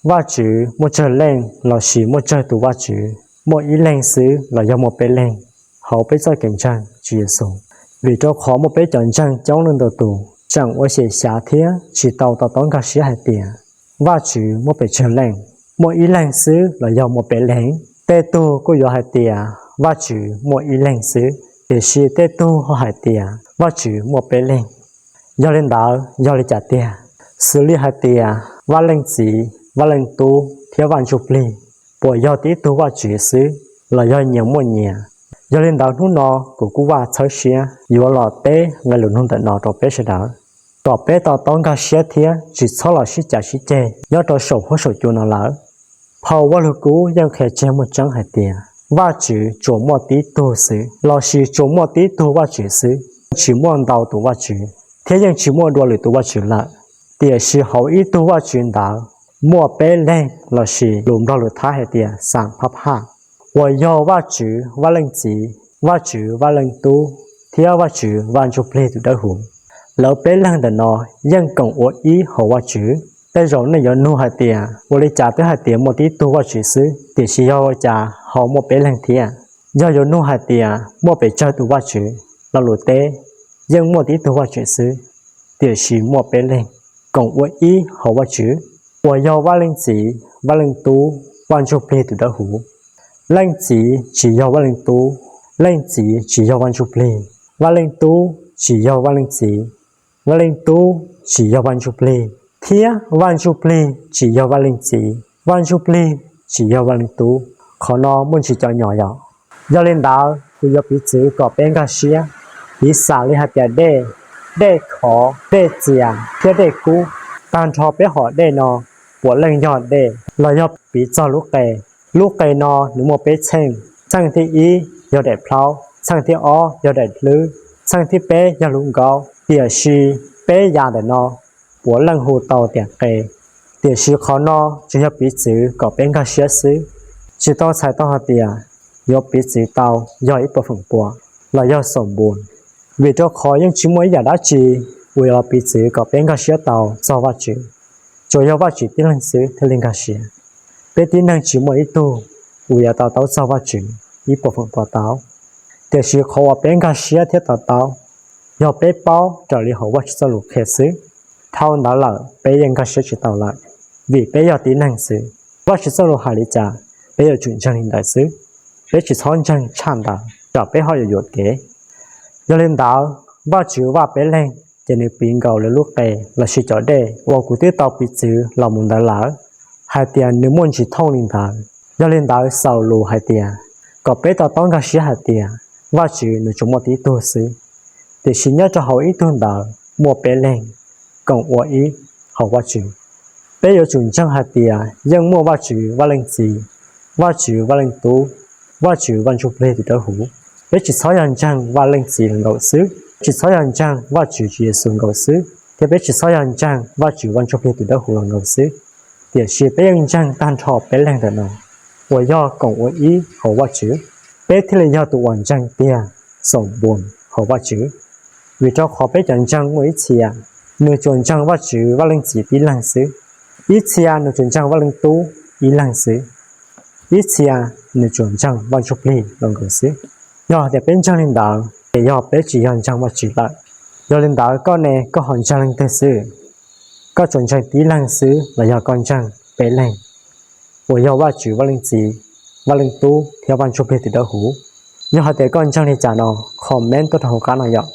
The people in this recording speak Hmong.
Vajtswv muaj tsawg leej lossis muaj tsawg tus Vajtswv? Muaj ib leeg xwb los yog muaj peb leeg? Hauv peb txoj kev ntseeg Tswv Yexus, vim rau qhov muaj peb cov ntseeg coob leej ntau tus tseem ua xyem xyav thiab tsis tau to taub nkag siab hais tias Vajtswv muaj pes tsawg leej, muaj ib leeg xwb los yog muaj peb leeg? Tej tug kuj yuav hais tias Vajtswv muaj ib leeg xwb, tiam sis tej tug ho hais tias Vajtswv muaj peb leeg. Yog li ntawd, yog li cas tiag? Xws li hais tias Vaj Leej Txiv, Vaj Leej Tub thiab Vaj Ntsuj Plig puas yog tib tug Vajtswv xwb, los yog nyias muaj nyias? Yog li ntawd, hnub no kuv Kuj Vaj txhawb siab yuav los teb nqe lus nug ntawm no rau peb sawv daws, kom peb to taub nkag siab thiab tsis txhob los sib cav sib ceg nyob rau saum huab saum cua no lawm. Phau Vajluskub yeej qhia tseg muaj tseeb hais tias Vajtswv tsuas muaj tib tug xwb, lossis tsuas muaj tib tug Vajtswv xwb, tsis muaj ntau tus Vajtswv, thiab yeej tsis muaj dua lwm tus Vajtswv lawm. Tiam sis hauv ib tug Vajtswv ntawd muaj peb leeg, lossis lus Nplog lus Thaib hais tias Xam Phab Phaj, uas yog Vajtswv Vaj Leej Txiv, Vajtswv Vaj Leej Tub thiab Vajtswv Vaj Ntsuj Plig tus Dawb Huv. Lawv peb leeg ntawm no yeej koom ua ib hauv Vajtswv. Tej zaum nej yuav nug hais tias, ua li cas twb hais tias muaj tib tug Vajtswv xwb, tiam sis yog ua cas ho muaj peb leeg thiab? Yog yuav nug hais tias muaj pes tsawg tus Vajtswv, lo lus teb, yeej muaj tib tug Vajtswv xwb, tiam sis muaj peb leeg koom ua ib hauv Vajtswv, uas yog Vaj Leej Txiv, Vaj Leej Tub, Vaj Ntsuj Plig tus Dawb Huv. Leej Txiv tsis yog Vaj Leej Tub, Leej Txiv tsis yog Vaj Ntsuj Plig, Vaj Leej Tub tsis yog Vaj Leej Txiv, Vaj Leej Tub tsis yog Vaj Ntsuj Plig, thiab Vaj Ntsuj Plig tsis yog Vaj Leej Txiv, Vaj Ntsuj Plig tsis yog Vaj Leej Tub. Qhov no muaj ntsis cov nyom yom. Yog li ntawd, kuv yuav piv txwv kom peb nkag siab, piv xam li hais tias dej, dej khov, dej txias thiab dej kub. Tag nrho peb hom dej no puav leej yog dej los yog piv txog lub qe. Lub qe no nws muaj peb txheej, txheej thib ib yog daim plhaub, txheej thib ob yog daim hlwb, txheej thib peb yog lub nkaub. Tiam sis peb yam ntawm no puav leej hu tau tias qe. Tiam sis qhov no tsuas yog piv txwv kom peb nkag siab xwb, tsis tau txhais tau hais tias yuav piv txwv tau yog ib puas feem pua los yog xoom npus, vim rau qhov yeej tsis muaj ib yam dab tsi uas yuav los piv txwv kom peb nkag siab tau txog Vajtswv. Tsuas yog Vajtswv tib leeg xwb thiaj li nkag siab. Peb tib neeg tsis muaj ib tug uas yuav to taub txog Vajtswv ib puas feem pua tau. Tiam sis qhov uas peb nkag siab thiab to taub, yog peb paub raws li hauv Vajtswv txoj lus qhia xwb. Dhau ntawd lawm peb yeej nkag siab tsis tau lawm, vim peb yog tib neeg xwb. Vajtswv txoj lus hais li cas, peb yuav tsum ntseeg li ntawd xwb. Peb tsis txhob ntseeg tshaj ntawd tsam peb ho yuav yuam kev. Yog li ntawd, Vajtswv Vaj peb leeg ces nws piv nkaus li lub qe lossis cov dej uas kuv twb tau piv txwv los mus ntawd lawm, hais tias nws muaj ntsis thooj li ntawd. Yog li ntawd, xaus lus hais tias kom peb to taub nkag siab hais tias Vajtswv nws tsuas muaj tib tug xwb, tiam sis nyob rau hauv ib tug ntawd muaj peb leeg koom ua ib hauv Vajtswv. Peb yuav tsum ntseeg hais tias yeej muaj Vajtswv Vaj Leej Txiv, Vajtswv Vaj Leej Tub, Vajtswv Vaj Ntsuj Plig tus Dawb Huv. Peb tsis txhob yog ntseeg Vaj Leej Txiv los nkaus xwb, peb tsis txhob yog ntseeg Vajtswv Tswv Yexus nkaus xwb, thiab peb tsis txhob yog ntseeg Vajtswv Vaj Ntsuj Plig tus Dawb Huv los nkaus xwb. Tiam sis peb yeej ntseeg tag nrho peb leeg ntawm no uas yog koom ua ib hauv Vajtswv, peb thiaj li yog tus uas ntseeg tiag, xoom npus hauv Vajtswv. Vim rau qhov peb cov ntseeg muaj ib txhia nws tsuas ntseeg Vajtswv Vaj Leej Txiv tib leeg xwb, ib txhia nws tsuas ntseeg Vaj Leej Tub ib leeg xwb, ib txhia nws tsuas ntseeg Vaj Ntsuj Plig los nkaus xwb. Yog tias peb ntseeg li ntawd ces yog peb tsis yog ntseeg Vajtswv lawm. Yog li ntawd koj ne, koj ho ntseeg leej twg xwb? Koj tsuas ntseeg tib leeg xwb los yog koj ntseeg peb leeg, uas yog Vajtswv Vaj Leej Txiv, Vaj Leej Tub thiab Vaj Ntsuj Plig tus Dawb Huv? Yog hais tias koj ntseeg li cas no, comment tuaj rau hauv qab no yom.